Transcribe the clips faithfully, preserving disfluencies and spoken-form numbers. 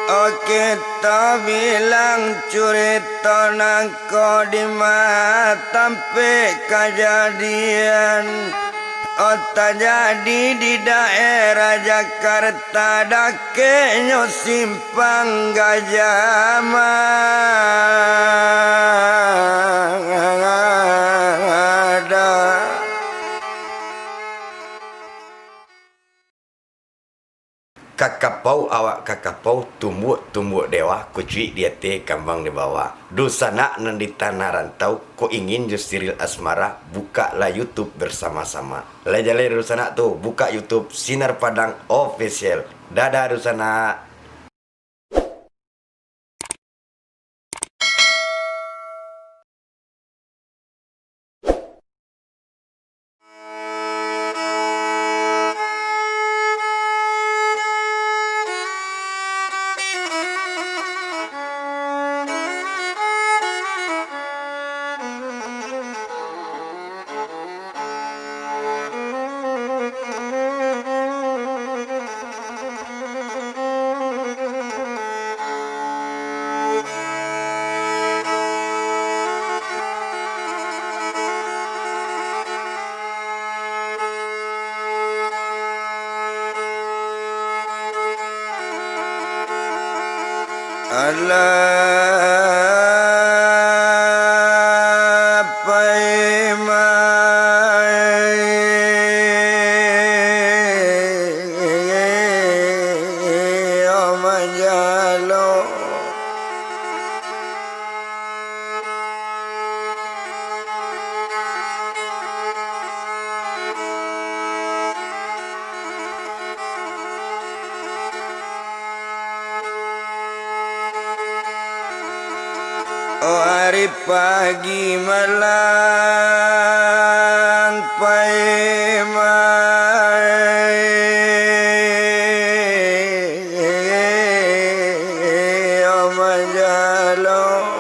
Oke, tabilang curito nangko di ma tampek kajadian. Oh, tajadi di daerah Jakarta, dakeknyo Simpang Gajah Mada. Kakapau awak kakapau, tumbuak-tumbuak dewa, kucuik di ateh, kambang di bawah. Dunsanak nan di tanah rantau, kok ingin jo sirih asmara, bukaklah YouTube bersama-sama. Lai jaleh dunsanak tu, bukak YouTube Sinar Padang Official. Dadah dunsanak. Alah, paimai, o manjalo. O ari pagi malang, paimai, o manjalo.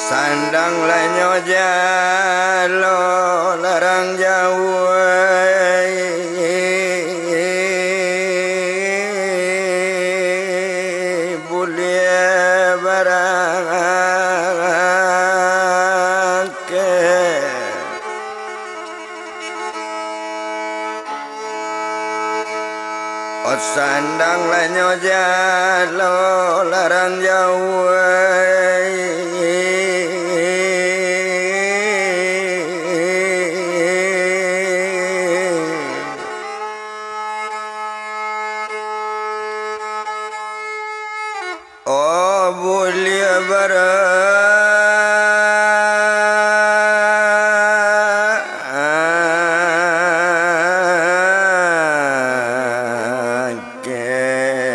Sandang lanyo jalo, larang jauah, buliah barang. Keh. O sandang lanyo jalo, larang jauah. O buliah barang, kena.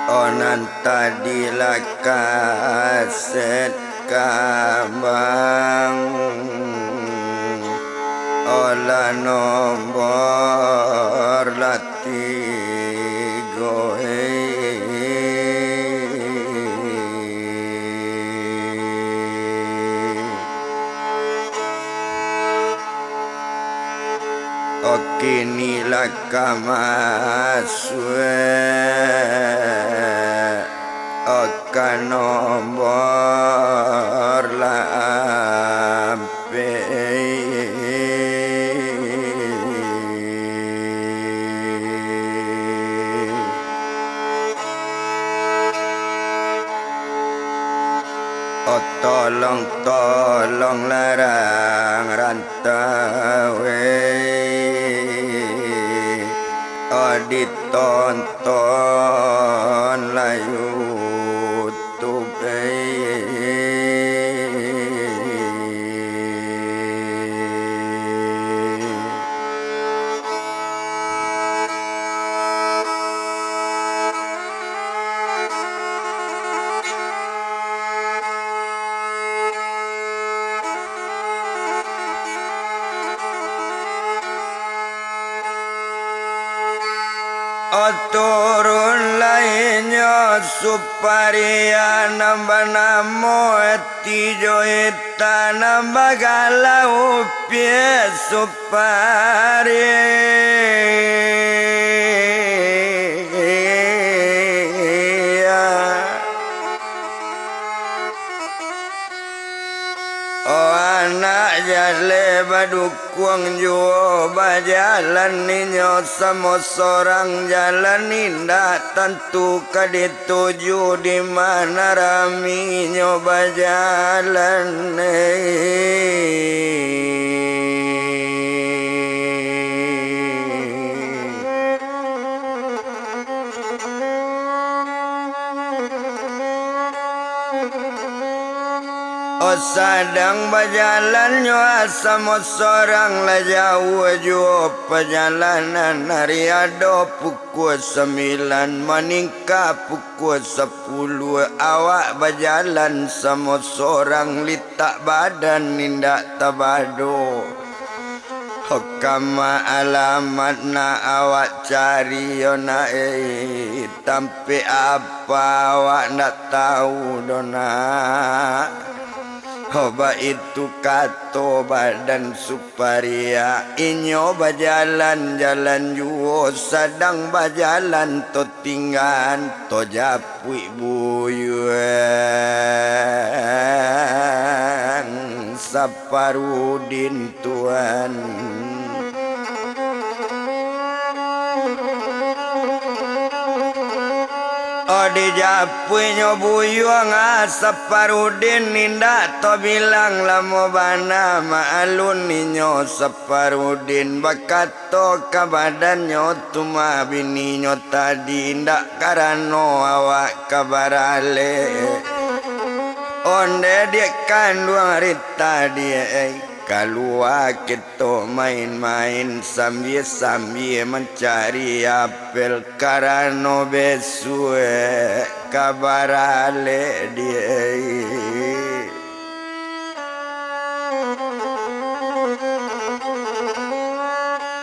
O nan tadi lah kaset kambang, o lah nombor lah tigo, hei. Oke, inilah ka masuak, o ka nombor lah ampek. O tolong, tolong larang rantau, eh, o ditonton lah YouTube, eh. O turun lai nyo Suparia, nan banamo Tijo Ita, nan bagalau Pie Suparia. O anak jaleh badukuang juo, bajalan inyo samo sorang, jalan indak tantu ka dituju, di ma nan raminyo bajalan. O sadang bajalan nyo samo sorang, lah jauah juo pajalanan, ari ado pukua sambilan, maningka pukua sapuluah, awak bajalan samo sorang, litak badan indak tabado. Ho kama alamat nan awak cari yo nak, eh, tampek apa awak ndak tau doh nak. Ho baitu kato badan Suparia, inyo bajalan-jalan juo, sadang bajalan to tinggaan to japuik buyuang Saparudin tuan. O dijapuiknyo buyuang, ah, Saparudin indak tabilang lamo bana, maalun inyo Saparudin bakat to ka badannyo tu mah bininyo tadi, indak karano awak ka baralek. Ondeh diak kanduang ari tadi, eh, kalua kito main-main sambia-sambia mancari apel, karano besuak ka baralek diak.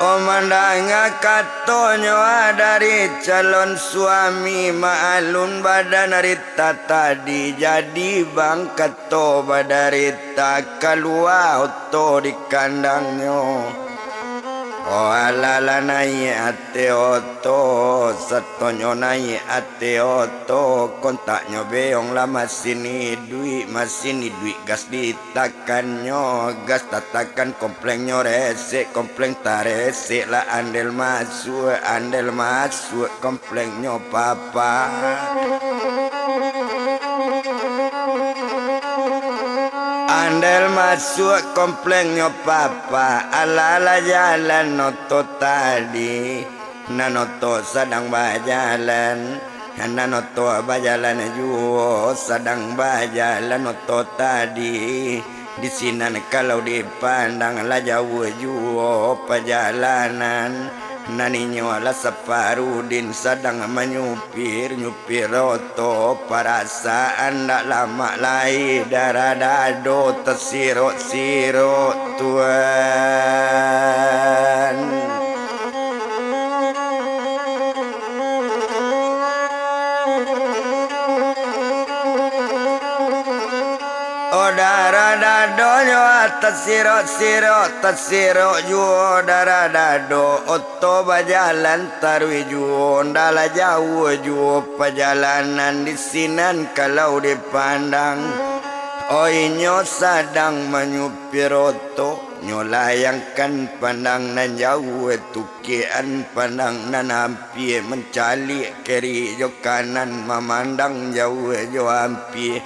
O mandanga katonyo, ah, dari calon suami, maalun badan rita tadi, jadi bang kato badarita, kalua oto di kandangnyo. O alah lah naiak ateh oto, satonyo naiak ateh oto, kontaknyo beong lah masin iduik, masin iduik gas ditakannyo, gas tatakan komplengnyo resek, kompleng taresek lah andel masuak, andel masuak kom- komplengnyo papa. Andel masuak komplengnyo papa, alah lah jalan oto tadi. Nan oto sadang bajalan, nan oto bajalan juo, sadang bajalan oto tadi. Di sinan kalau dipandang lah jauah juo pajalanan, nan inyo lah Saparudin sadang manyupir-nyupir oto, parasaan ndak lamak lai darah dado tasirok-sirok tuan. O darah dadonyo, ah, tasirok-sirok, tasirok juo darah dado. Oto bajalan taruih juo, ndak lah jauah juo pajalanan di sinan kalau dipandang. O inyo sadang manyupir oto, nyo layangkan pandang nan jauah tu. Kian pandang nan ampia, mancaliak kiri jo kanan, mamandang jauah jo ampia.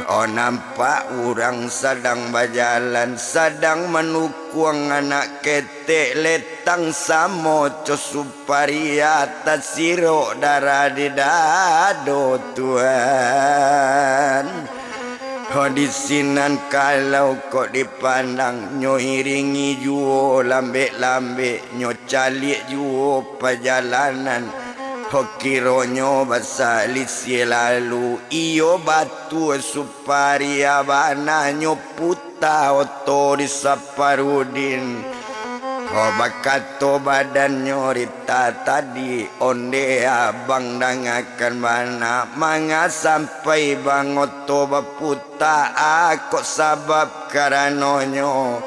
O, nampak urang sadang bajalan, sadang manukuang anak ketek, letang samo co Suparia, tasirok darah di dado tuan. Ho, di sinan kalau kok dipandang, nyo iringi juo lambek-lambek, nyo caliak juo pajalanan. Ho, kironyo basalisiah lalu, iyo batua Suparia bana, nyo puta oto di Saparudin. Oh, bakato badannyo Rita tadi, onde abang dangakan bana, manga sampai bangoto baputa, a kok sabab karanonyo.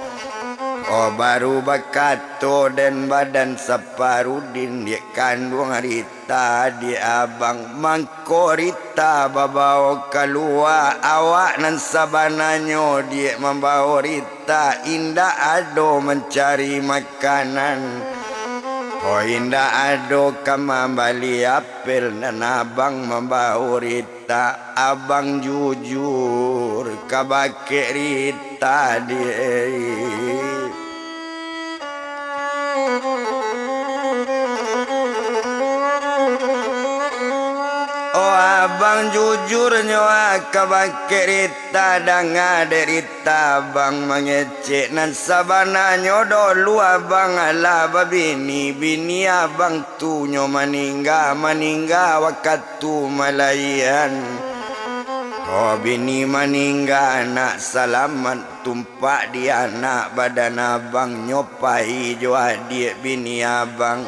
Oh, baru bakato den badan Saparudin, diak kanduang Rita. Tadi abang mangko Rita babao kalua, awak nan sabananyo diak mambao Rita indak ado mancari makanan. Oh, indak ado ka mambali apel nan abang mambao Rita. Abang jujur kabake Rita, diak. Oh, abang jujurnyo, ah, kabake Rita, danga dek Rita abang mangecek. Nan sabananyo dolu abang alah babini, bini abang tu nyo maningga, maningga wakatu malaian. Oh, bini maningga, anak salamat, tumpak di anak badan abang, nyo pai jo adiak bini abang.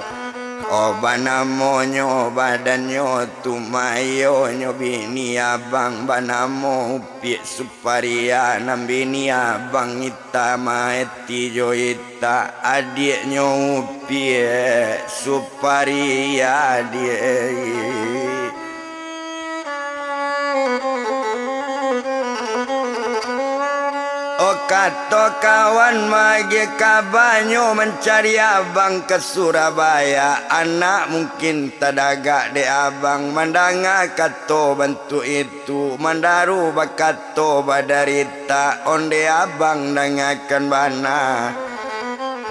Oh, banamonyo badannyo tu, mayonyo bini abang, banamo Upiak Suparia, nan bini abang Ita maeti jo Ita, adiaknyo Upiak Suparia, diak. Oh, kato kawan maagiah kabanyo mancari abang ka Surabaya, anak mungkin tadagak dek abang mandanga kato bantuak itu. Tu mandaru bakato badarita, onde abang dangakan bana.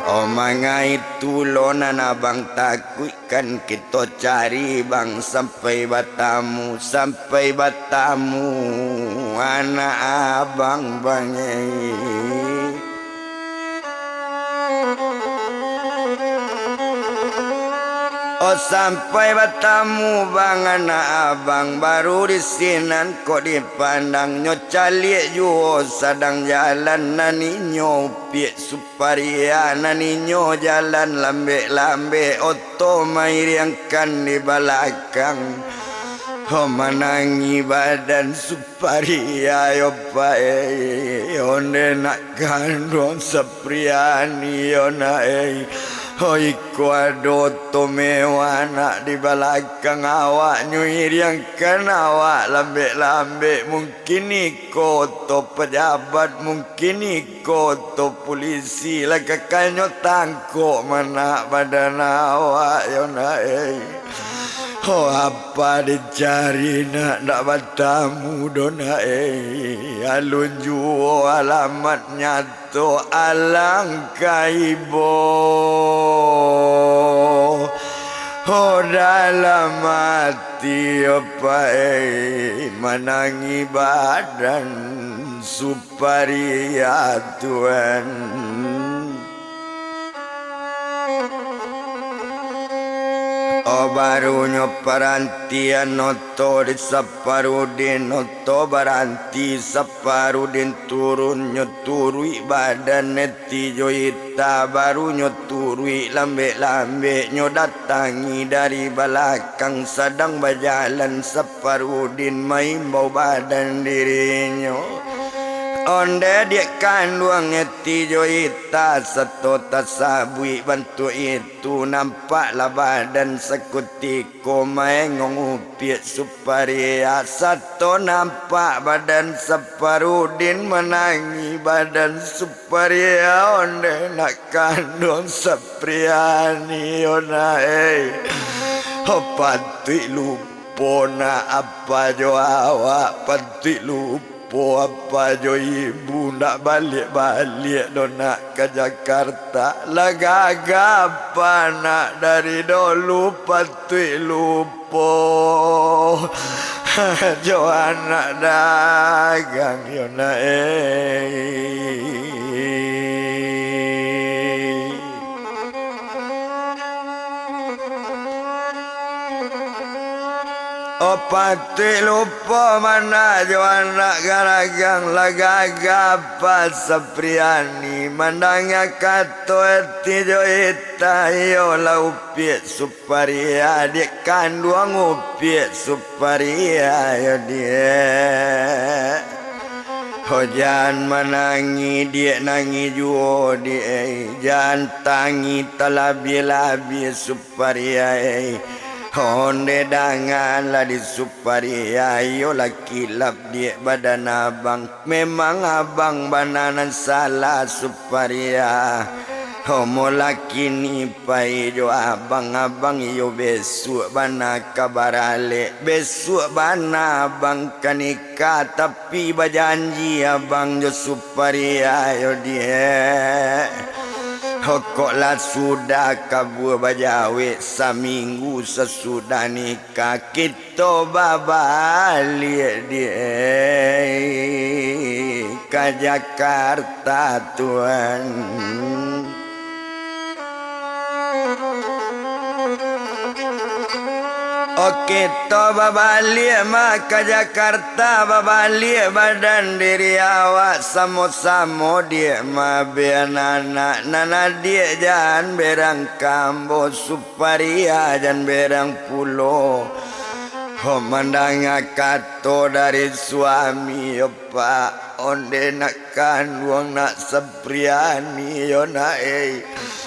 Oh, mangai tu lo nan abang takuikkan, kito cari bang sampai batamu, sampai batamu anak abang bang, eh. Oh, sampai batamu bang anak abang, baru di sinan kok dipandang, nyo caliak juo sadang jalan, nan inyo Upiak Suparia, nan inyo jalan lambek-lambek, oto mairiangkan di balakang. Oh, manangi badan Sup- Suparia yo, Pak, eh, onde nak kanduang Sapriani yo, nak, eh. Oh, iko ado oto mewah nak di balakang awak, nyo iriangkan awak lambek-lambek. Mungkin iko oto pejabat, mungkin iko oto pulisi, lah kakanyo tangkok manak badan awak yo, nak, eh. Oh, apa dicari nak, ndak batamu doh nak, eh. Alun juo alamat nyato, alangkah ibo. Oh, dalam ati, apa, eh, manangi badan Suparia, Tuan. Oh, barunyo parantian oto di Saparudin, oto baranti Saparudin, turun nyo turuik badan Eti jo Ita, barunyo turuik lambek-lambek nyo datangi dari balakang, sadang bajalan Saparudin maimbau badan dirinyo. Onde diak kanduang Eti jo Ita, sato tasabuik bantuak itu, nampaklah badan sakutiko maengong Upiak Suparia, sato nampak badan Saparudin manangi badan Suparia, onde nak kanduang Sapriani yo nak, eh. Oh, patuik lupo nak, apa jo awak, patuik lupo apa jo ibu, ndak baliak-baliak doh nak ka Jakarta. Lah gagah apa nak dari dolu, patuik lupo jo anak dagang yo nak, eh. Oh, patuik lupo manak jo anak garagang, lah gagah Apak Sapriani. Mandanga kato ati jo ita, iyo lah upiak Suparia, diak kanduang upiak Suparia, yo diak. Ho, jan manangih, diak nangih juo, diak, eh. Jan tangih talabiah-labiah, Suparia, eh. Onde dangan lah di Suparia, iyo lah kilap, diak, badan abang. Memang abang bana nan salah, Suparia. Omo laki ni pai jo abang, abang iyo besuak bana ka baralek, besuak bana abang ka nikah, tapi bajanji abang jo Suparia, yo diak. Ho, kok lah sudah kabua bajawek, saminggu sasudah nikah, kito babaliak diak ka Jakarta, Tuan. Oke, to babaliak mah ka Jakarta, babaliak badan diri awak samo-samo, diak, mah, be anak-anak nan adiak, jan berang ka ambo, Suparia, jan berang pulo. Ho, mandanga kato dari suami, yo Pak, onde nak kanduang nak Sapriani, yo nak, eh.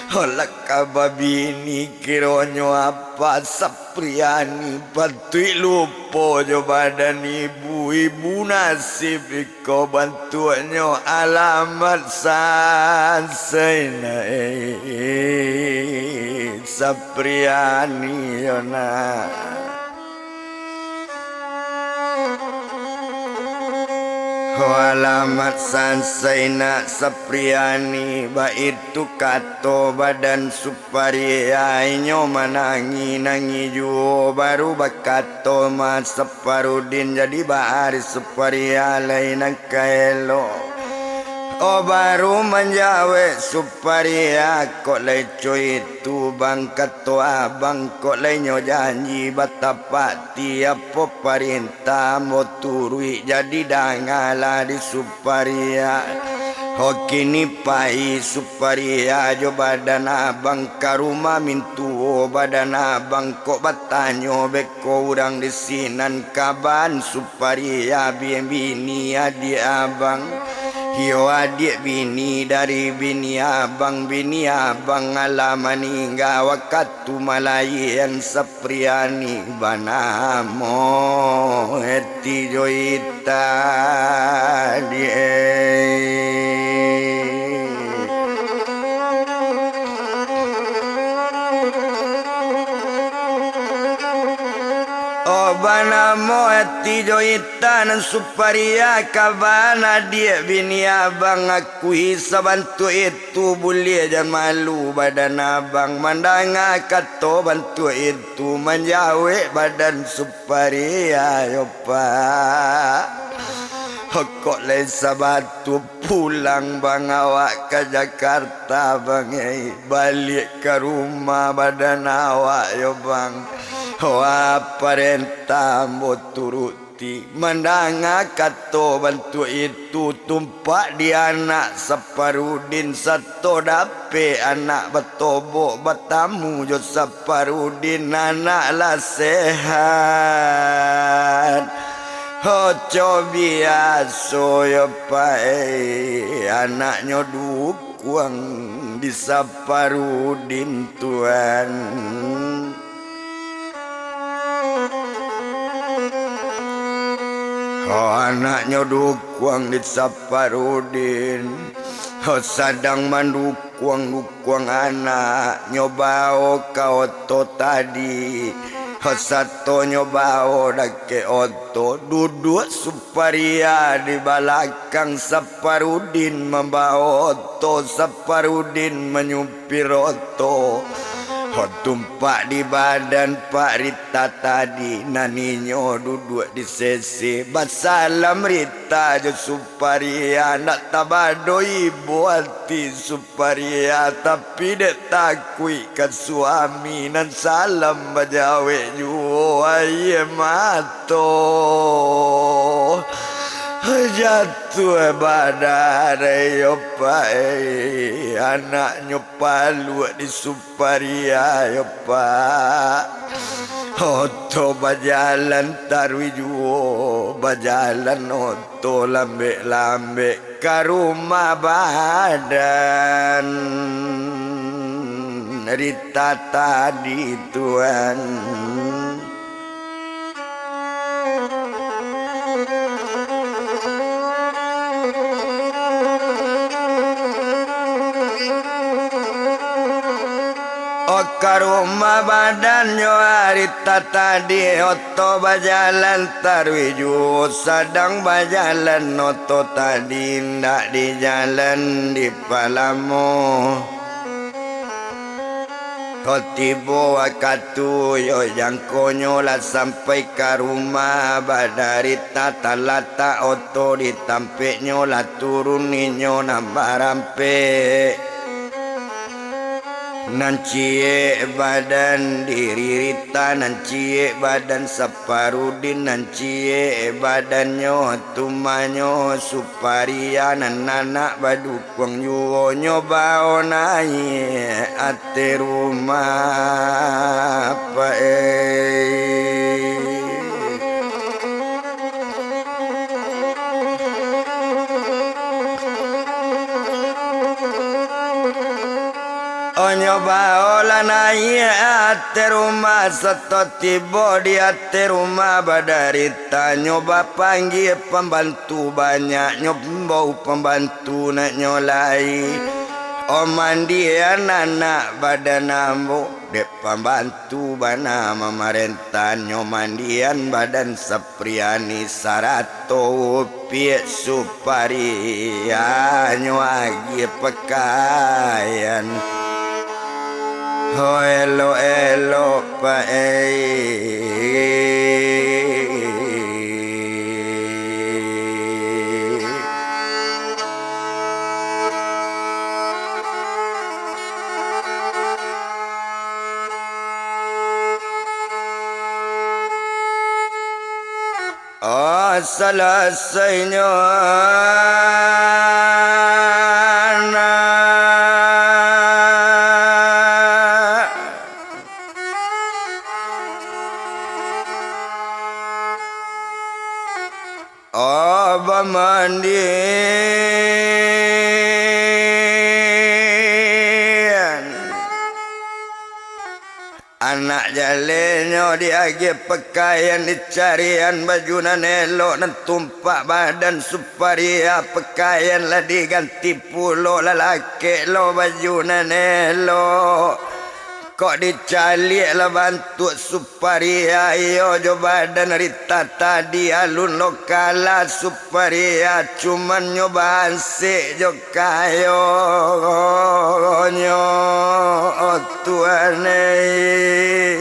Ho, lah ka babini kironyo Apak Sapriani, patuik lupo jo badan ibu, ibu nasib iko bantuaknyo, alamat sansai nak, eh, Sapriani, yo nak. Ho, alamat sansai nak Sapriani, baitu kato badan Suparia, inyo manangih-nangih juo, baru bakato mah Saparudin, jadi baa ari Suparia lai nan ka elok. Oh, baru manjawek Suparia, kok lai co itu, Bang, kato abang, kok lai nyo janji batapati, apo parentah ambo turuik, jadi dangalah di Suparia. Ho, kini pai Suparia jo badan abang ka rumah mintuo, badan abang kok batanyo beko urang di sinan, kaban Suparia, bini adiak abang. Iyo, adiak bini dari bini abang, bini abang alah maningga wakatu malayian Sapriani, banamo ati jo ita diak. Oh, banamo ati jo ita nan Suparia, kaban adiak bini abang, akui sabantuak itu, buliah jan malu badan abang mandanga kato bantuak itu, manjawek badan Suparia, yo Pak. Kok lai Sabatu pulang, Bang, awak ka Jakarta, Bang, eh. Baliak ka rumah badan awak, yo Bang. Wah, parentah ambo turuti. Mandanga kato bantuak itu, tumpak di anak Saparudin, sato dapek anak batobok, batamu jo Saparudin, anak lah sehat. Oco biaso yo pai, anaknyo dukuang di Saparudin, Tuan. Oh, anaknyo dukuang di Saparudin. Oh, sadang mandukuang-dukuang anaknyo bao ka oto tadi. Oh, sato nyo bao dakek oto, duduak Suparia di balakang, Saparudin mambao oto, Saparudin manyupir oto. Tumpak di badan Pak Rita tadi, nan inyo duduak di sese. Basalam Rita jo Suparia, ndak tabado ibo ati Suparia, tapi dek takuik ka suami, nan salam bajawek juo aia mato. Jatuah badan, yo Pak, eh, anaknyo paluak di Suparia, yo Pak. Oto bajalan taruih juo, bajalan oto lambek-lambek ka rumah badan Rita tadi, Tuan. O, ka rumah badannyo Rita tadi, oto bajalan taruih juo, sadang bajalan oto tadi, indak di jalan di palamo. Ko tibo wakatu, yo jangkonyo lah sampai ka rumah badan Rita, talatak oto di tampeknyo, lah turun inyo nan barampek. Nan ciek badan diri Rita, nan ciek badan Saparudin, nan ciek badannyo tumanyo Suparia, nan anak badu kuang juo nyo bao naiak ateh rumah, Pak, eh. Onyo bao lah naiak ateh rumah, sato tibo di ateh rumah badan Rita, nyo bapanggia pambantu, banyaknyo bau pambantu naknyo lai. O, mandian anak badan ambo dek pambantu bana mamarentah, nyo mandian badan Sapriani sarato upiak Suparia, nyo agiah pakaian. Ho, elok-elok, Pak, eh. Oh, salasainyo anak. Oh, bamandian. Anak jalenyo diagiah pakaian, dicarian baju nan elok, nan tumpak badan Suparia, pakaian lah diganti pulo, lah lakek lo baju nan elok. Kok dicaliak lah bantuak Suparia, iyo jo badan Rita tadi, alun lo kalah Suparia, cuman nyo bansek jo kayonyo, Tuan, eh.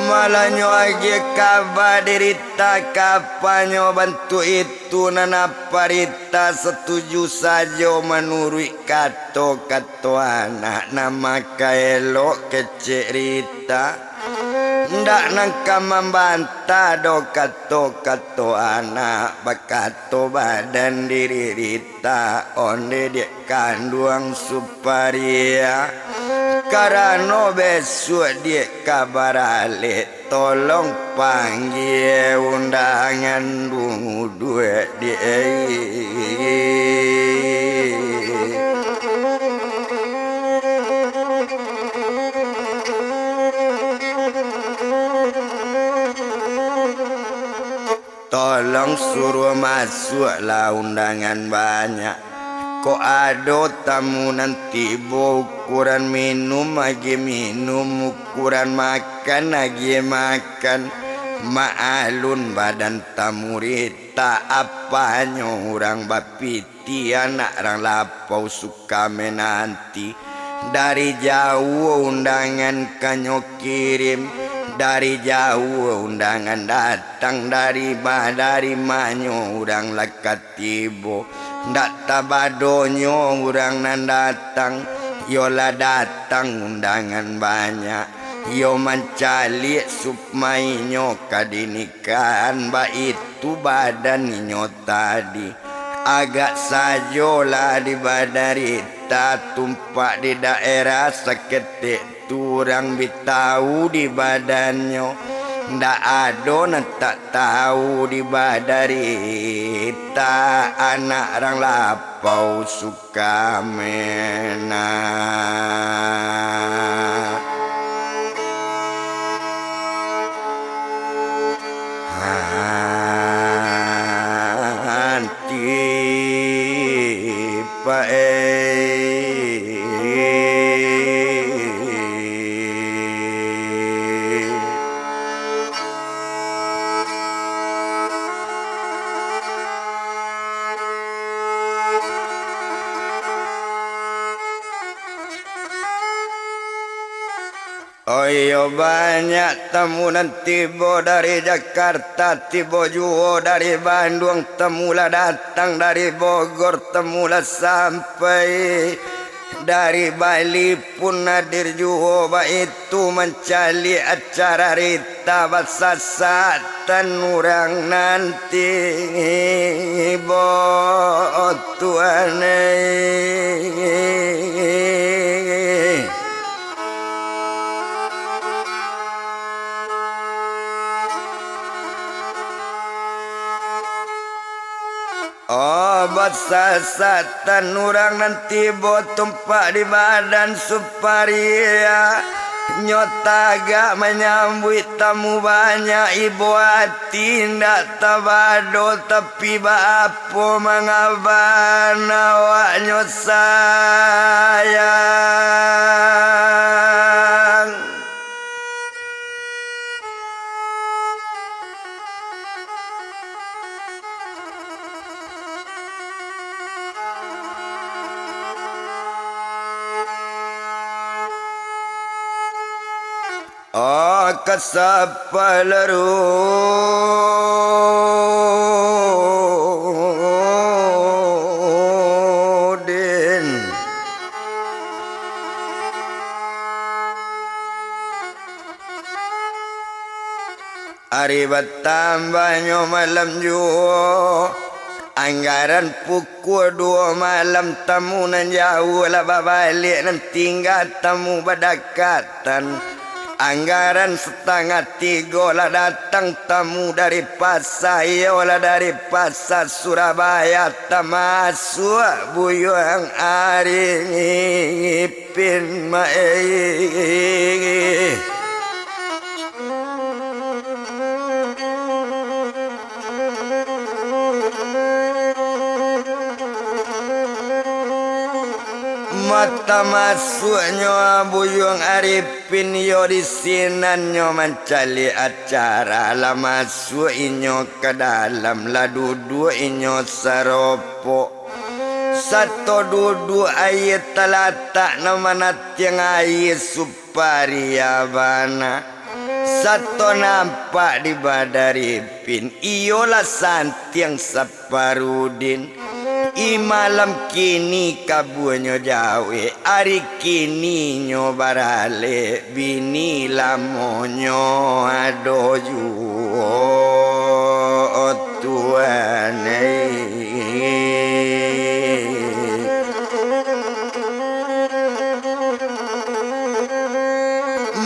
Malah nyo agiah kaba dek Rita, ka apanyo bantuak itu nan apak Rita satuju sajo manuruik kato-kato anak, nan maka elok kecek Rita. Ndak nan ka mambantah doh kato-kato anak, bakato badan diri Rita, onde diak kanduang Suparia, karano besuak diak ka baralek, tolong panggia undangan duduak diak. Tolong suruah masuaklah undangan banyak. Kok ado tamu nan tibo ukuran minum agiah minum, ukuran makan agiah makan. Maalun badan tamu rita, apanyo urang bapiti, anak rang lapau Sukamenanti. Dari jauah undangan ka nyo kirim, dari jauah undangan datang, dari ma, dari manyo urang lah ka tibo. Ndak tabadonyo urang nan datang, yo lah datang undangan banyak, yo mancaliak sup mainyo ka dinikahan, baitu badan inyo tadi. Agak sajo lah di badan rita, tumpak di daerah saketek tu urang bi tahu di badannyo. Ndak ado nan tak tahu di badan rita, anak rang lapau Sukamena. Anti pae. Oh iyo, banyak tamu nan tibo dari Jakarta, tibo juo dari Banduang, tamu lah datang dari Bogor, tamu lah sampai dari Bali pun hadir juo, baitu mancaliak acara rita, basasatan urang nan tibo. Tuhan eh. Oh, basasatan urang nan tibo tumpak di badan Suparia. Nyo tagak manyambuik tamu banyak ibo ati, indak tabado, tapi baapo mangaban awaknyo sayang. Oh, kasapalaru. Din. Ari batambahnyo malam juo, anggaran pukua duo malam tamu nan jauah lah babaliak, nan tingga tamu badakatan. Anggaran satangah tigo lah datang tamu dari pasa, iyolah dari pasa Surabaya, tamasuak Buyuang Arifin, maeh. Mata masuaknyo Buyuang Arifin, iyo di sinan nyo mancaliak acara, lah masuak inyo ka dalam, lah duduak inyo saropok. Sato duduak aia talatak nan manatiang aia Suparia bana. Sato nampak di badan Arifin, iyolah santiang Saparudin. I malam kini kabuanyo jawek, ari kini nyo baralek, bini lamonyo ado juo, Tuan eh.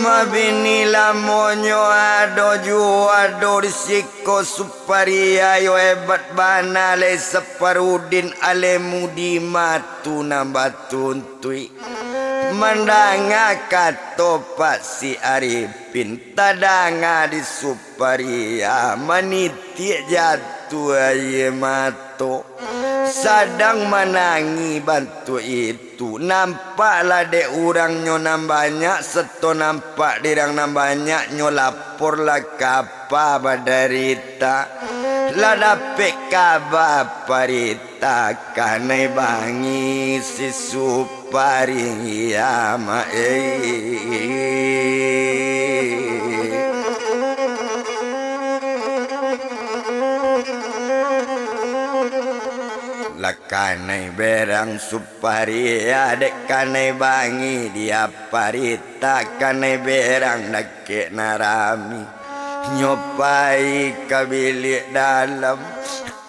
Mabini lamonyo ado juo, ado di siko Suparia, yo hebat bana lai Saparudin, alemu di matu nan batuntuik. Mandanga kato Pak Si Arifin, tadanga di Suparia manitiak jatuah aia mato. Sadang manangih bantuak itu, nampaklah dek urang nyo nan banyak, sato nampak dek urang nan banyak, nyo laporlah ka Suparia. Lah dapek kaba Suparia, kanai bangih si Suparia, mak, eh. Lah kanai berang Suparia, dek kanai bangih di Suparia, kanai berang dakek nan rami. Nyo pai ka biliak dalam,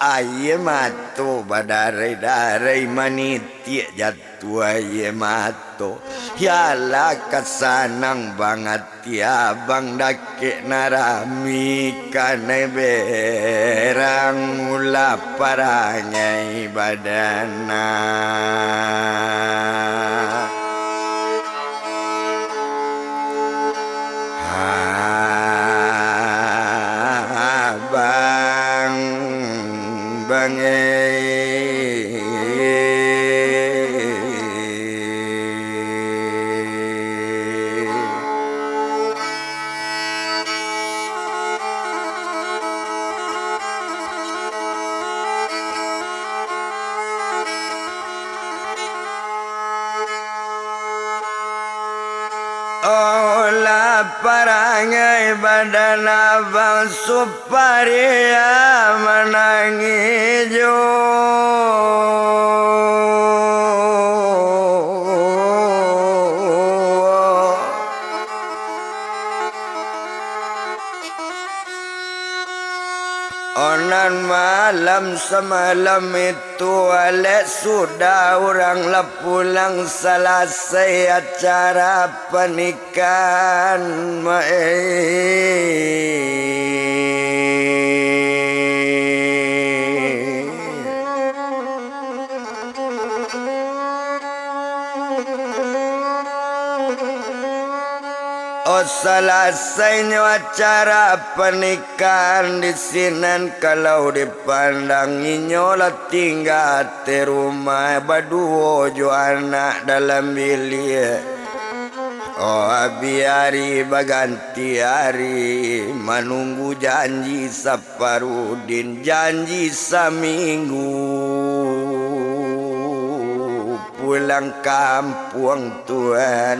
aia mato badarai-darai, manitiak jatuah aia mato. Yalah ka sanang bang ati abang, dakek nan rami kanai berang, ulah parangai badana. Abang, bang, eh. Olah parangai badan abang Suparia manangih jo. Onan malam samalam itu, alek sudah urang lah pulang, salasai acara panikahan, mak, eh. Oh, salasainyo acara panikahan di sinan, kalau dipandang inyo lah tingga ateh rumah, baduo jo anak dalam biliak. Oh, abih ari baganti ari, manunggu janji Saparudin, janji saminggu pulang kampuang, Tuan.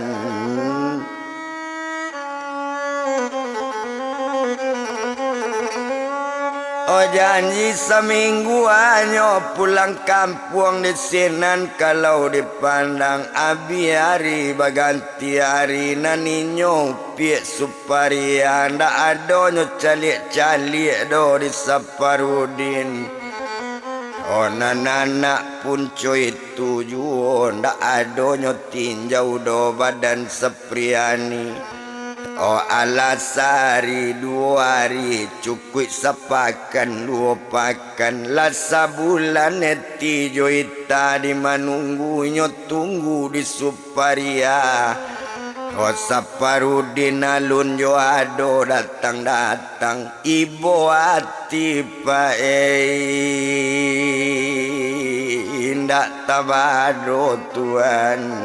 Oh, janji saminggu anyo pulang kampuang di sinan, kalau dipandang abih ari baganti ari, nan inyo upiak Suparia, ndak ado nyo caliak-caliak doh di Saparudin. Oh, nan anak punco itu juo, ndak ado nyo tinjau doh badan Sapriani. Oh, alah sahari duo ari, cukuik sapakan duo pakan, lah sabulan eti jo ita di manunggu, inyo tunggu di Suparia. Oh, Saparudin alun jo ado datang-datang, ibo ati, Pak, eh, indak tabado, Tuan.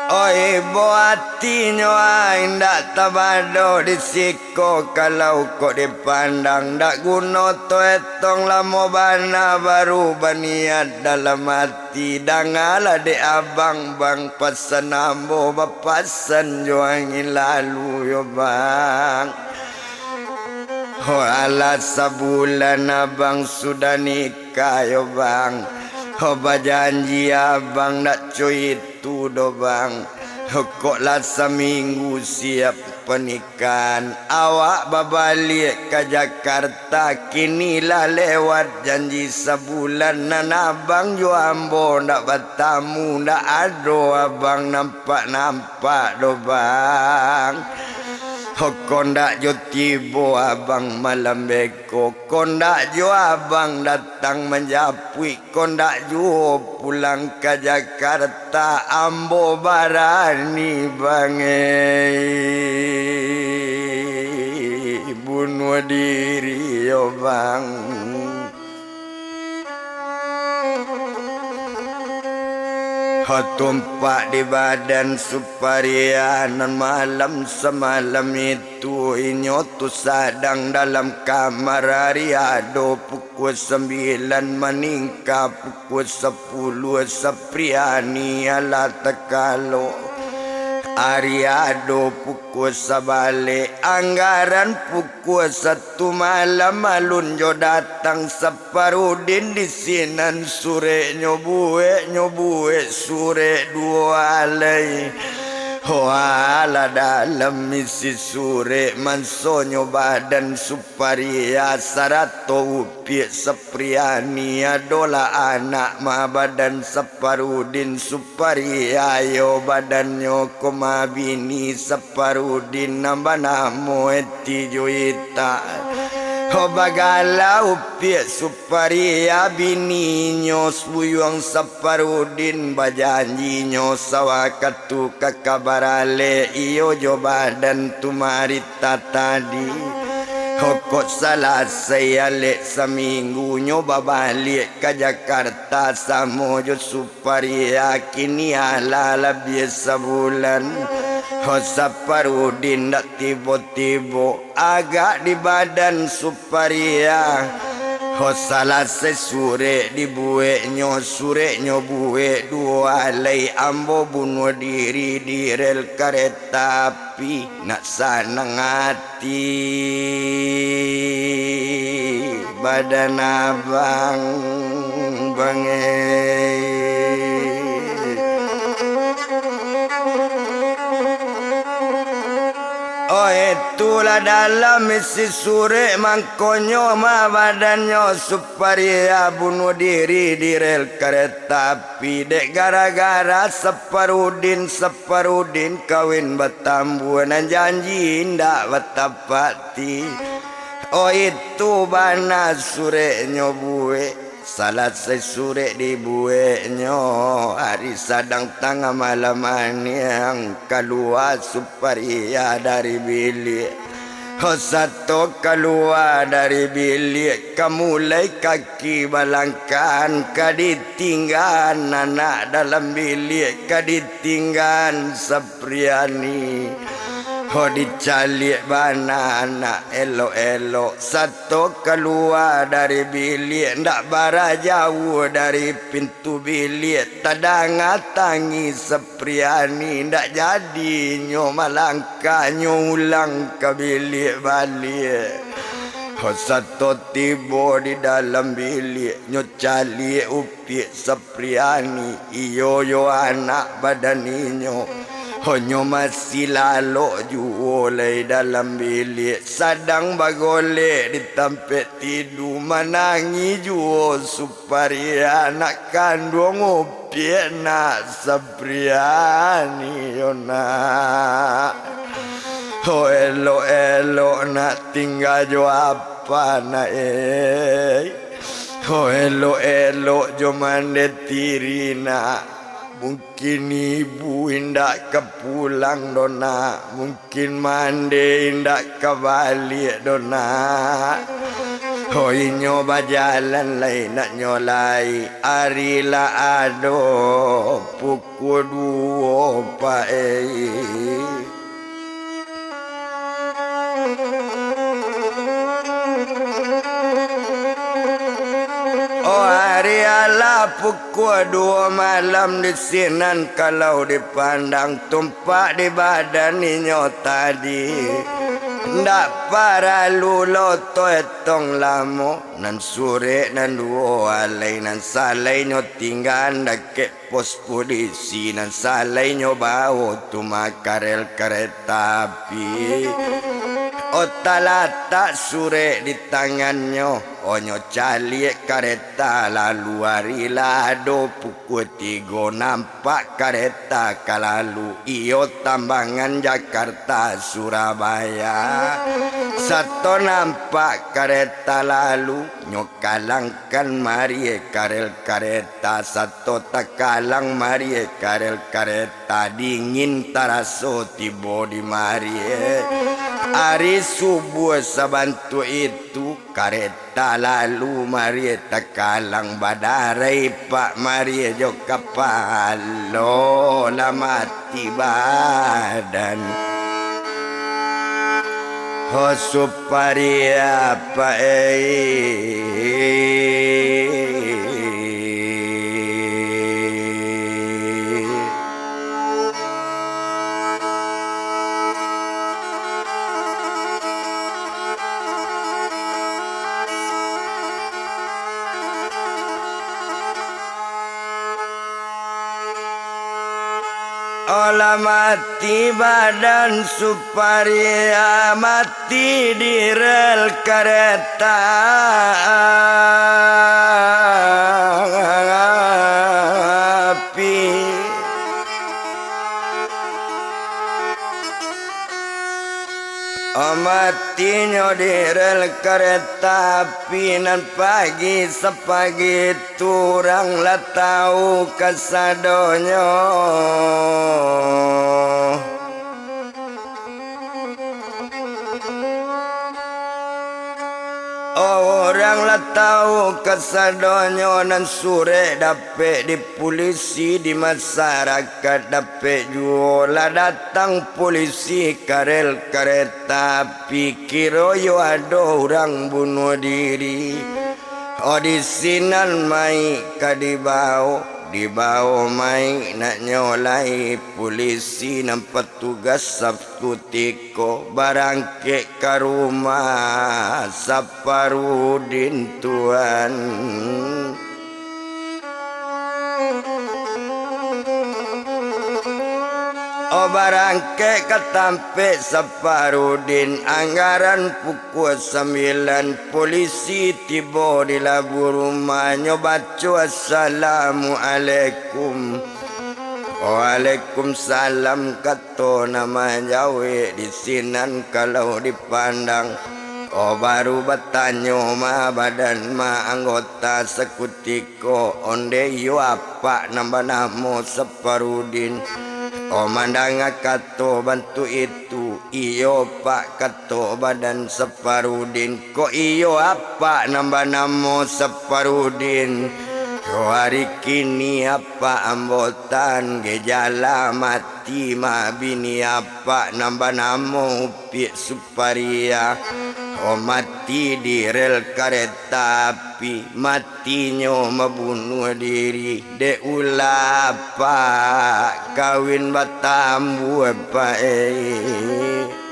Oi, ibo atinyo ai, indak tabado di siko, kalau kok dipandang, ndak guno tu etong, lamo bana baru baniat dalam ati. Dangalah dek abang, bang, pasan ambo, bapasan jo angin lalu yo, bang. Ho, alah sabulan abang sudah nikah yo, bang. Ho, bajanji abang ndak co itu doh, bang. Ho, kok lah saminggu siap panikahan, awak babaliak ka Jakarta. Kini lah lewat janji sabulan, nan abang jo ambo ndak batamu, ndak ado abang nampak-nampak doh, bang. Ho, kok ndak jo tibo abang malam beko, kok ndak jo abang datang manjapuik, kok ndak juo pulang ka Jakarta, ambo barani, bang, eh. Wadiri yo bang. Ho tumpak di badan Suparia nan malam samalam itu, inyo tu sadang dalam kamar. Ari ado pukua sambilan maningka pukua sapuluah, Sapriani alah takalo. Ari ado pukua sabalek, anggaran pukua satu malam alun jo datang Saparudin di sinan. Surek nyo buek, nyo buek surek duo alai. Ho alah dalam isi surek, mansonyo badan Suparia sarato upiak Sapriani adolah anak ma badan Saparudin. Suparia yo badannyo ko ma bini Saparudin nan banamo Eti Juita. Ho bagala upiak Suparia bininyo Buyuang Saparudin, bajanjinyo sawakatu ka kabaralek iyo jo badan tu marita tadi. Ho kok salasai alek saminggu nyo babaliak ka Jakarta samo jo Suparia, kini alah labiah sabulan. Ho Saparudin dak tibo-tibo agak di badan Suparia. Ho salasai surek dibueknyo, sureknyo buek duo alai, ambo bunuah diri di rel kareta api, nak sanang ati badan abang bangai. Oh, itulah dalam isi surek, mangkonyo ma badannyo Suparia bunuah diri di rel kareta api, dek gara-gara Saparudin, Saparudin kawin batambua, nan janji indak batapati. Oh, itu bana sureknyo buek. Salasai surek dibueknyo, ari sadang tangah malam aniang, kalua Suparia dari biliak. Ho sato kalua dari biliak, ka mulai kaki balangkahan, ka ditinggaan anak dalam biliak, ka ditinggaan Sapriani. Ho dicaliak bana anak elok-elok, sato kalua dari biliak, ndak bara jauah dari pintu biliak, tadanga tangih Sapriani, ndak jadi nyo malangkah, nyo ulang ka biliak baliak. Ho sato tibo di dalam biliak, nyo caliak upiak Sapriani, iyo yo anak badan inyo. Ho nyo masih lalok juo lai dalam biliak, sadang bagolek di tampek tidu, manangih juo Suparia, anak kanduang upiak nak Sapriani yo nak. Ho elok-elok nak tingga jo apa nak, eh? Ho elok-elok jo mande tiri nak. Mungkin ibu indak ka pulang doh nak. Mungkin mande indak ka baliak doh nak. Ho inyo bajalan lai nak nyo lai. Ari lah ado pukua duo paik. Oh, ari alah pukua duo malam di sinan, kalau dipandang tumpak di badan inyo tadi, ndak paralu lo to etong lamo. Nan surek nan duo alai, nan salainyo tinggaan dakek pos polisi, nan salainyo bao tu ma karel kareta api. Oh, talatak surek di tangannyo, oh nyo caliak kareta lalu. Ari lah ado pukua tigo, nampak kareta ka lalu, iyo tambangan Jakarta Surabaya. Sato nampak kareta lalu, nyo kalangkan marie karel kareta, sato takalang marie karel kareta, dingin taraso tibo di marie. Ari subuah sabantuak itu, kareta lalu mari takalang badarai pak mari jo kapalo lah mati badan. Ho Suparia pak ei. Alah mati badan Suparia, mati di rel kareta api. Oh, matinyo di rel kareta api nan pagi sapagi tu, urang lah tau kasadonyo. Oh, urang lah tau kasadonyo, nan surek dapek di pulisi, di masarakat dapek juo, lah datang pulisi ka rel kareta api, kiro yo ado urang bunuah diri. Oh, di sinan mayik ka dibao, dibao mayik nak nyo lai pulisi nan patugas sakutiko barangkek ka rumah Saparudin tuan. Oh, barangkek ka tampek Saparudin, anggaran pukua sambilan, pulisi tibo di labuah rumahnyo, baco assalamualaikum. Waalaikumsalam, kato nan manjawek di sinan kalau dipandang. Oh, baru batanyo ma badan ma anggota sakutiko, onde iyo apak nan banamo Saparudin. Oh, mandanga kato bantuak itu, iyo pak, kato badan Saparudin. Kok iyo apak nan banamo Saparudin? Yo, ari kini apak ambo tan ge jala mati mah bini apak nan banamo Upiak Suparia. Oh, mati di rel kareta api, matinyo mabunuah diri. Dek ulah apak kawin batambua, Pak, eh.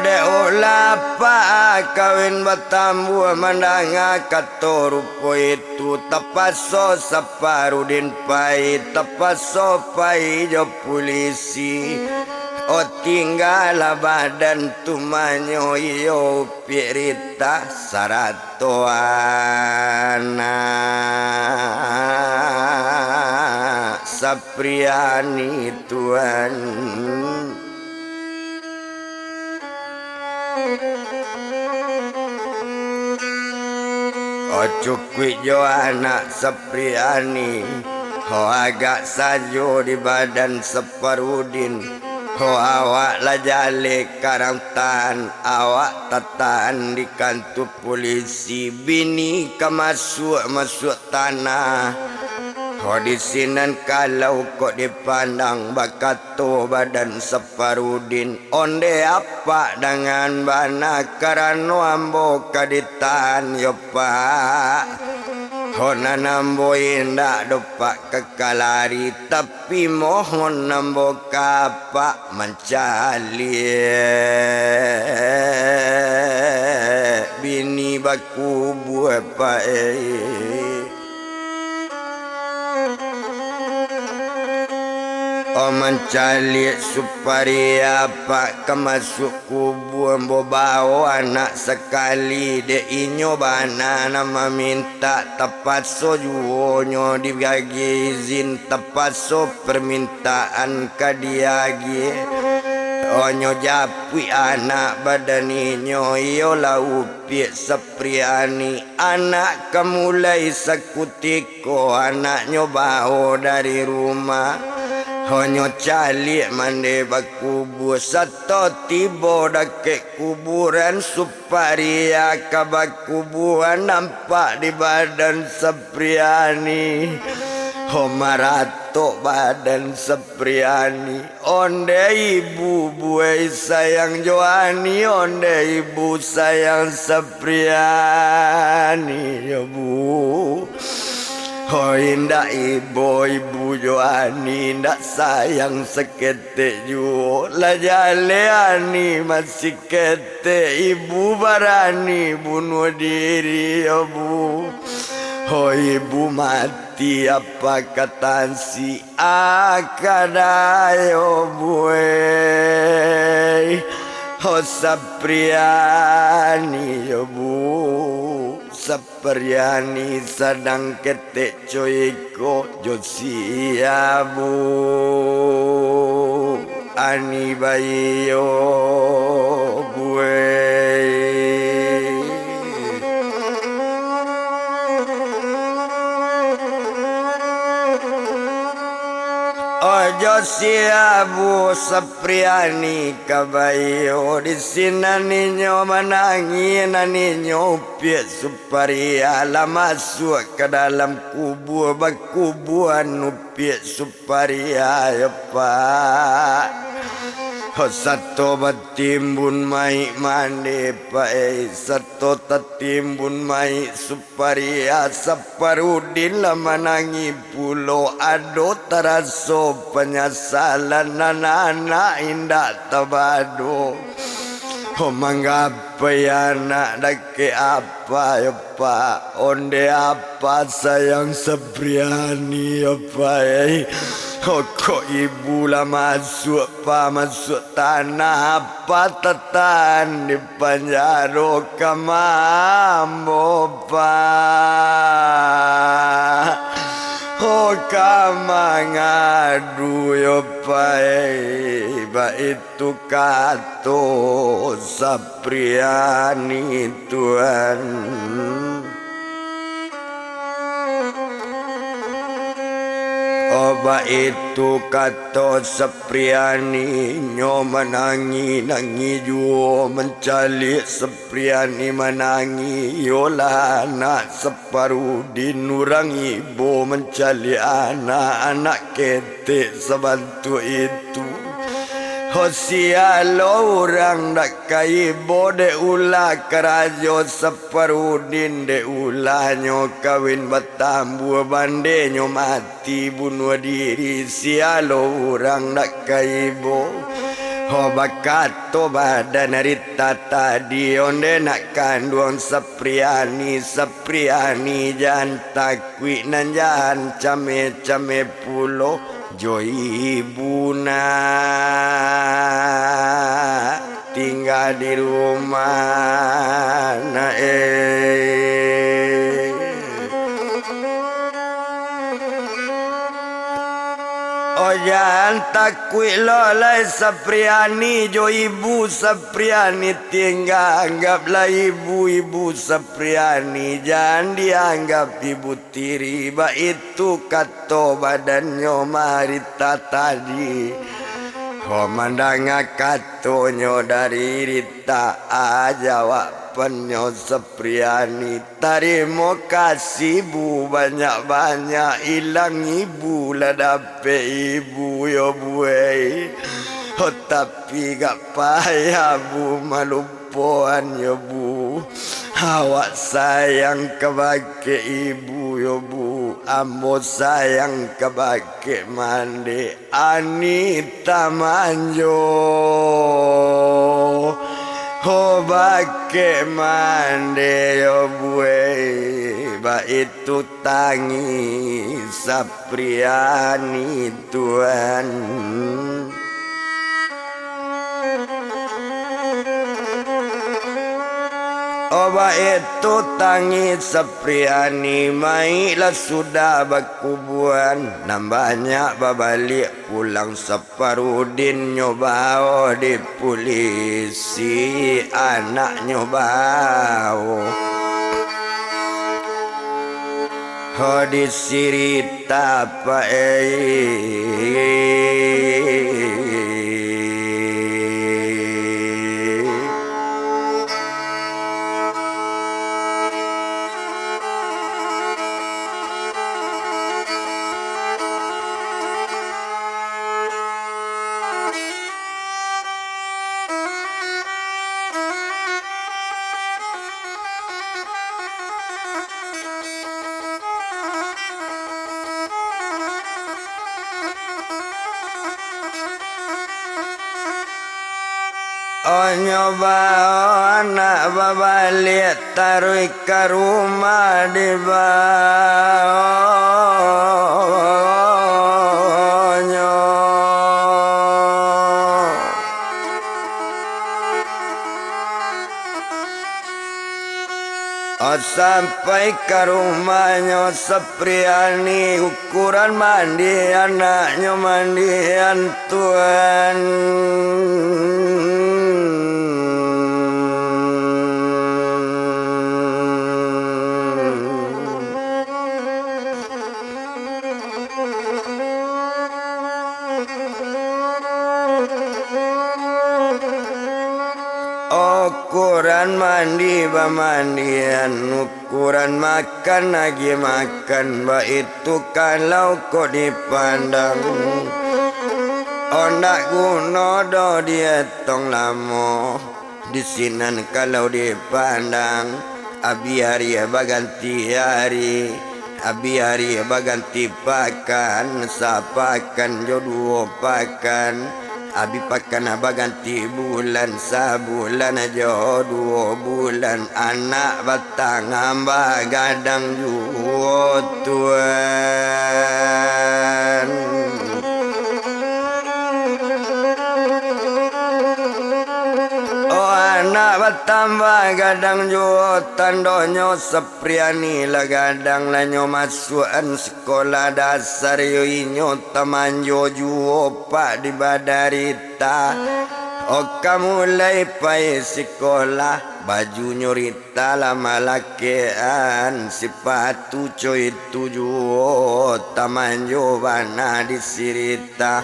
Dek ulah apak kawin batambua, mandanga kato rupo itu, tapaso Saparudin pai, tapaso pai jo pulisi. Oh, tinggalah badan tu manyo iyo Upiak Rita sarato anak Sapriani tuan. Oh, cukuik jo anak Sapriani, ho agak sajo di badan Saparudin, ho awak lah jaleh karang tahan, awak tatahan di kantua pulisi, bini ka masuak-masuak tanah. Ho di sinan kalau kok dipandang, bakato badan Saparudin, onde apak dangan bana, karano ambo ka ditahan yo, Pak. Ho nan ambo indak doh, Pak, ka kalari, tapi mohon ambo ka apak mancaliak bini bakubua, Pak, eh. Oh, mancaliak Suparia, Pak, ka masuak kubua, ambo bao anak sakali, dek inyo bana nan mamintak, tapaso juo nyo diagiah izin, tapaso permintaan ka diagiah. Onyo japuik anak badan inyo, iyolah Upiak Sapriani. Anak ka mulai sakutiko, anaknyo bao dari rumah. Onyo caliak mande bakubua, sato tibo dakek kuburan, Suparia ka bakubuan, nampak di badan Sapriani. Ho, maratok badan Sapriani. Onde ibu buai sayang jo Ani, onde ibu sayang Sapriani, yo bu. Ho, indak ibo ibu jo Ani, indak sayang saketek juo. Lah jaleh Ani masih ketek, ibu barani bunuah diri, yo bu. Ho, ibu mati apa ka tansi? Akadayo buai. Ho, Sapriani yo bu, Sapriani sadang ketek coiko jo si Abu Ani bayi yo buai. Ojo si Abu Sapriani ka bayo, di sinan inyo manangih, nan inyo Upiak Suparia lah masuak ka dalam kubua, bakubuan Upiak Suparia, yo Pak. Ho, sato batimbun maik mande, Pak, eh, sato tatimbun maik Suparia, Saparudin lah manangih pulo, ado taraso panyasalan, nan anak indak tabado. Ho, manggapai anak dakek apa, yo Pak? Onde apa sayang Sapriani, yo Pak, eh? Ho, kok ibu lah masuak, Pak, masuak tanah, apa tatahan di panjaro ka ambo, Pak? Ho, ka mangadu yo, Pak, eh, baitu kato Sapriani, Tuan. Oh, baitu kato Sapriani, nyo manangih-nangih juo mancaliak Sapriani manangih, iyolah anak Saparudin urang ibo mancaliak anak, anak ketek sabantuak itu. Ho, sia lo urang dak ka ibo dek ulah karajo Saparudin, dek ulahnyo kawin batambua, bandenyo mati bunuah diri, sia lo urang dak ka ibo. Ho, bakato badan Rita tadi, onde nak kanduang Sapriani, Sapriani jan takuik, nan jan cameh-cameh pulo jo ibu nak tingga di rumah nak, eh. Oh, jan takuik lo lai Sapriani jo ibu Sapriani tingga, anggaplah ibu, ibu Sapriani jan dianggap ibu tiri, baitu kato badannyo Marita tadi. Ho, mandanga katonyo dari Rita, a jawabannyo Sapriani, "Tarimo kasih, Bu, banyak-banyak, ilang ibu lah dapek ibu yo, Bu, eh. Ho, tapi gak payah, Bu, malu-, poan yo, Bu. Awak sayang kabake ibu yo, Bu. Ambo sayang kabake mandeh. Ani tamanjo. Ho, bakeh mandeh yo, Bu, eh. Baitu tangih Sapriani, Tuan." Oba itu tangih Sapriani, mayik lah sudah bakubuan, nan banyak babaliak pulang Saparudin nyo bao di pulisi, anaknyo bao. Ho di sirita, Pak, eh. Onyo bao anak babaliak taruih ka rumah dibaonyo. Sampai ka rumahnyo Sapriani, ukuran mandi anaknyo mandian tuan. Ukuran mandi bamandian, ukuran makan agiah makan, baitu kalau kok dipandang. Ondak guno doh dietong lamo. Di sinan kalau dipandang, abih ari baganti ari, abih ari baganti pakan, sapakan jo duo pakan, abih pakan baganti bulan, sabulan jo duo bulan, anak batang bagadang juo tuan. Oh, anak batang bagadang juo, tandonyo Sapriani lah gadang, lah nyo masuakan sikolah dasar, yo inyo tamanjo juo pak di badarita. Oh, ka mulai pai sikolah, bajunyo rita lah malakekan, sipatu co itu juo tamanjo bana di sirita.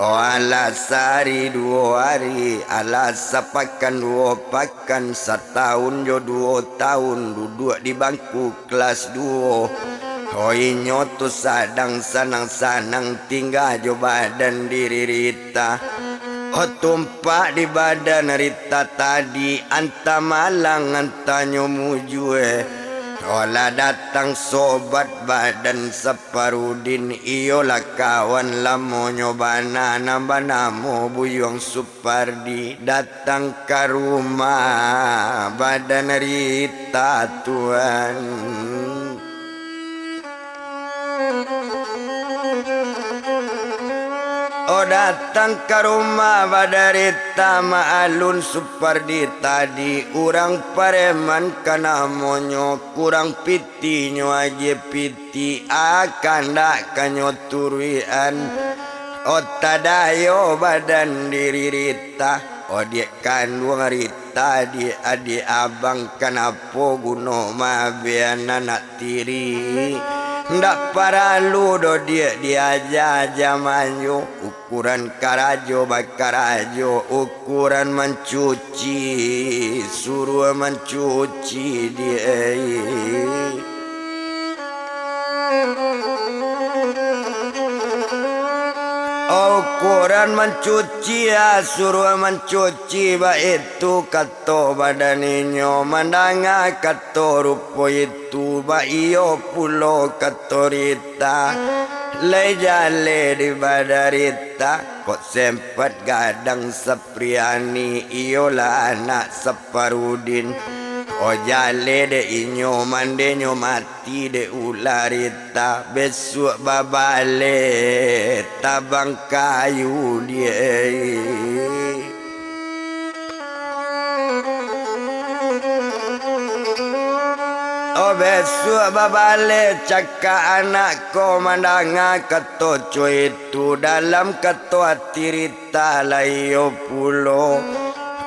Oh, alah sahari duo hari, alah sapakan duo pakan, satahun jo duo tahun duduak di bangku kelas duo. Oh, inyo tu sadang sanang-sanang tingga jo badan diri rita. Oh, tumpak di badan rita tadi, antah malang, antahnyo mujua. Oh, lah datang sobat badan Saparudin, iyolah kawan lamonyo bana, nan banamo Buyuang Supardi, datang ka rumah badan rita tuan. Oh, datang ka rumah badarita, maalun Supardi tadi, urang pareman ka namonyo, kurang pitinyo agiah piti, akan dak ka nyo turuikan. Oh, tadayo badan diri rita, oh, diak kanduang rita, adiak-adiak abang, kanapo guno mabian anak tiri. Ndak paralu doh diak diaja-aja manjo. Ukuran karajo bakarajo, ukuran mancuci suruah mancuci diak. Ukuran mancuci, ah, suruah mancuci, baitu kato badan inyo, mandanga kato rupo itu, baiyo pulo kato rita. Lai jaleh di badan rita, kok sempat gadang Sapriani, iyolah anak Saparudin. Oh, jaleh dek inyo, mandenyo mati dek ulah rita, besuak babaleh tabang kayu diak. Oh, bisuak babaleh cakak anak ko, mandanga kato co itu, dalam kato ati rita lai iyo pulo.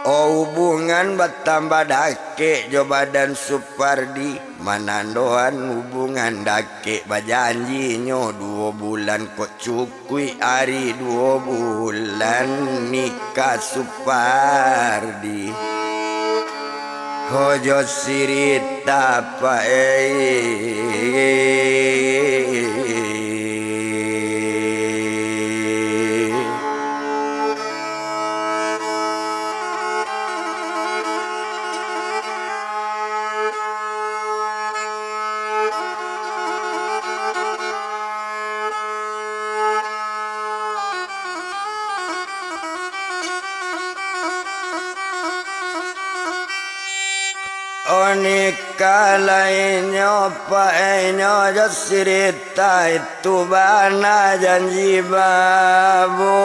Oh, hubungan batambah dakek jo badan Supardi, manandoan hubungan dakek, bajanjinyo duo bulan kok cukuik. Kuik ari duo bulan nikah Supardi. Hojo sirita pae. Onikah lainyo paenyo jo sirita itu bana janji babu.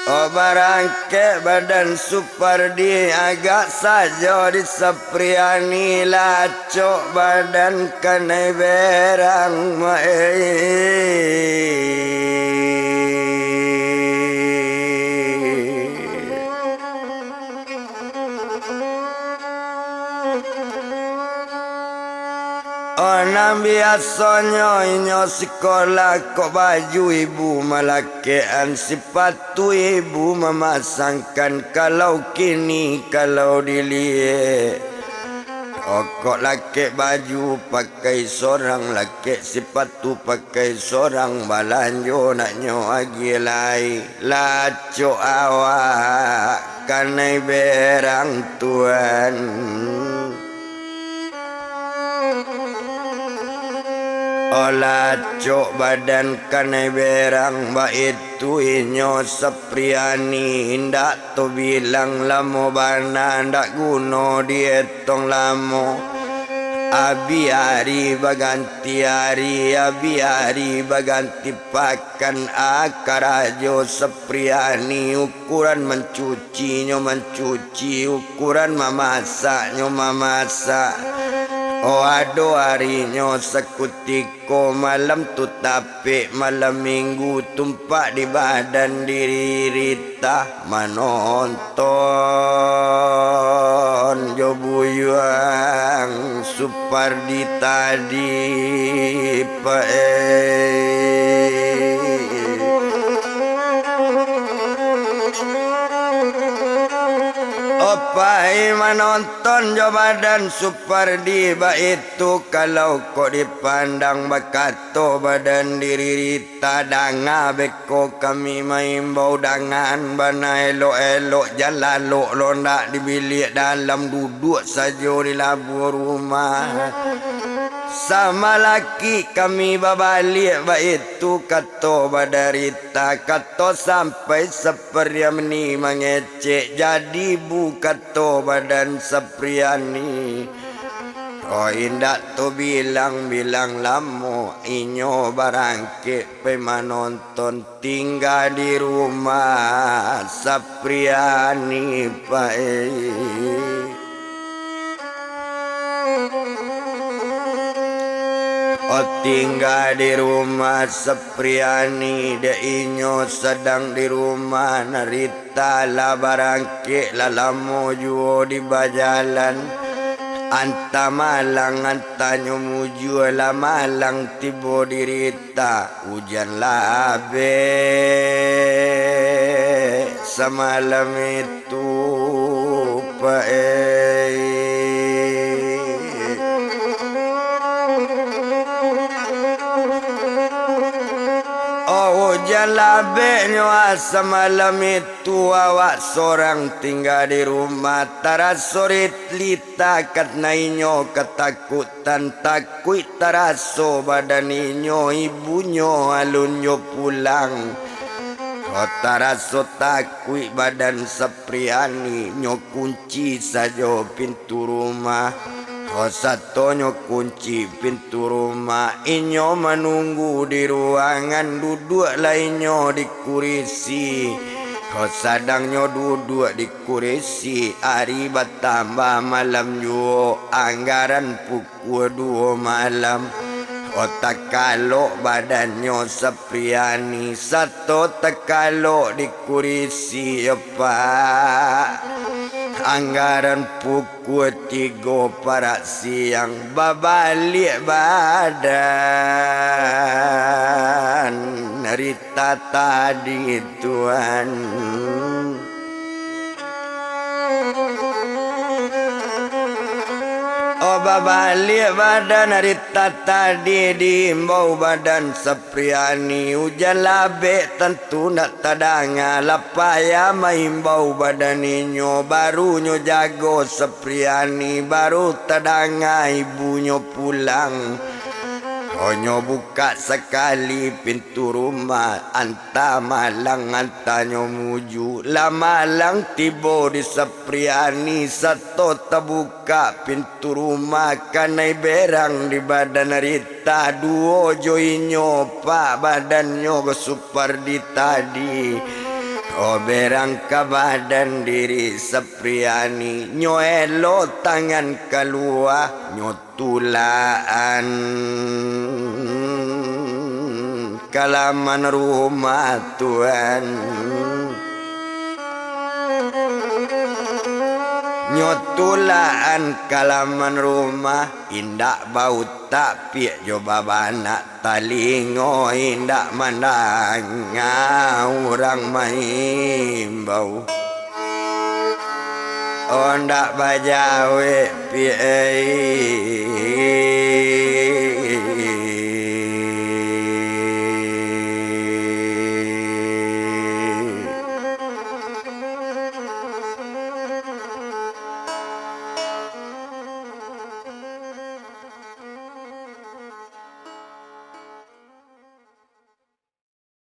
Oh, barangkek badan Supardi agak sajo di Sapriani, lacok badan kanai berang, maeh. Oh, nan biasonyo inyo sikolah kok baju ibu malakekan, sipatu ibu mamasangkan, kalau kini kalau diliek. Oh, kok lakek baju pakai sorang, lakek sipatu pakai sorang, balanjo naknyo agiah lai. Lacok awak kanai berang tuan. Oh, lacok badan kanai berang, baitu inyo Sapriani, indak tabilang lamo bana, ndak guno dietong lamo. Abih ari baganti ari, abih ari baganti pakan, a karajo Sapriani, ukuran mancuci nyo mancuci, ukuran mamasak nyo mamasak. Oh, ado arinyo sakutiko malam tu tapek, malam minggu tumpak di badan diri rita, manonton jo buyuang Supardi tadi, pae. Oh, pai manonton jo badan Supardi baitu, kalau kok dipandang bakato badan diri rita, danga beko kami maimbau, dangan bana elok-elok, jan lalok lo ndak di biliak dalam, duduak sajo di labuah rumah. Samalaki kami babaliak, baitu kato badarita, kato sampai Sapriani mangecek, jadi bu kato badan Sapriani. Oh, indak tabilang-bilang lamo inyo barangkek pai manonton. Tingga di rumah Sapriani, pae. Oh, tingga di rumah Sapriani, dek inyo sadang di rumah, narita lah barangkek, lah lamo juo di bajalan. Antah malang, antah nyo mujua, lah malang tibo di rita. Ujan labek samalam itu, pae. Oh, ujan labeknyo, ah, samalam itu awak sorang tingga di rumah, taraso ri-, lita karano inyo katakutan, takuik taraso badan inyo, ibunyo alun jo pulang. Oh, taraso takuik badan Sapriani, nyo kunci sajo pintu rumah. Satonyo kunci pintu rumah, inyo manunggu di ruangan, duduak lai inyo di kurisi. Sadangnyo duduak di kurisi, ari batambah malam juo, anggaran pukua duo malam. Takalok badannyo Sapriani, sato takalok di kurisi, Pak. Anggaran pukua tigo parak siang, babaliak badan rita tadi, Tuan. Oh, babaliak badan rita tadi, diimbau badan Sapriani. Ujan labek tantu ndak tadanga, lah payah maimbau badan inyo, barunyo jago Sapriani, baru tadanga ibunyo pulang. Onyo bukak sakali pintu rumah, antah malang, antah nyo muju. Lah malang tibo di Sapriani, sato tabukak pintu rumah, kanai berang di badan rita, duo jo inyo, Pak, badannyo basupardi tadi. Oh, berang ka badan diri Sapriani, nyo elok tangan kalua, nyo tulakan ka laman rumah, Tuan. Nyo tulakan ka laman rumah, indak bautak piak jo babanak, talingo indak mandanga urang maimbau. Ondak bajawek piak.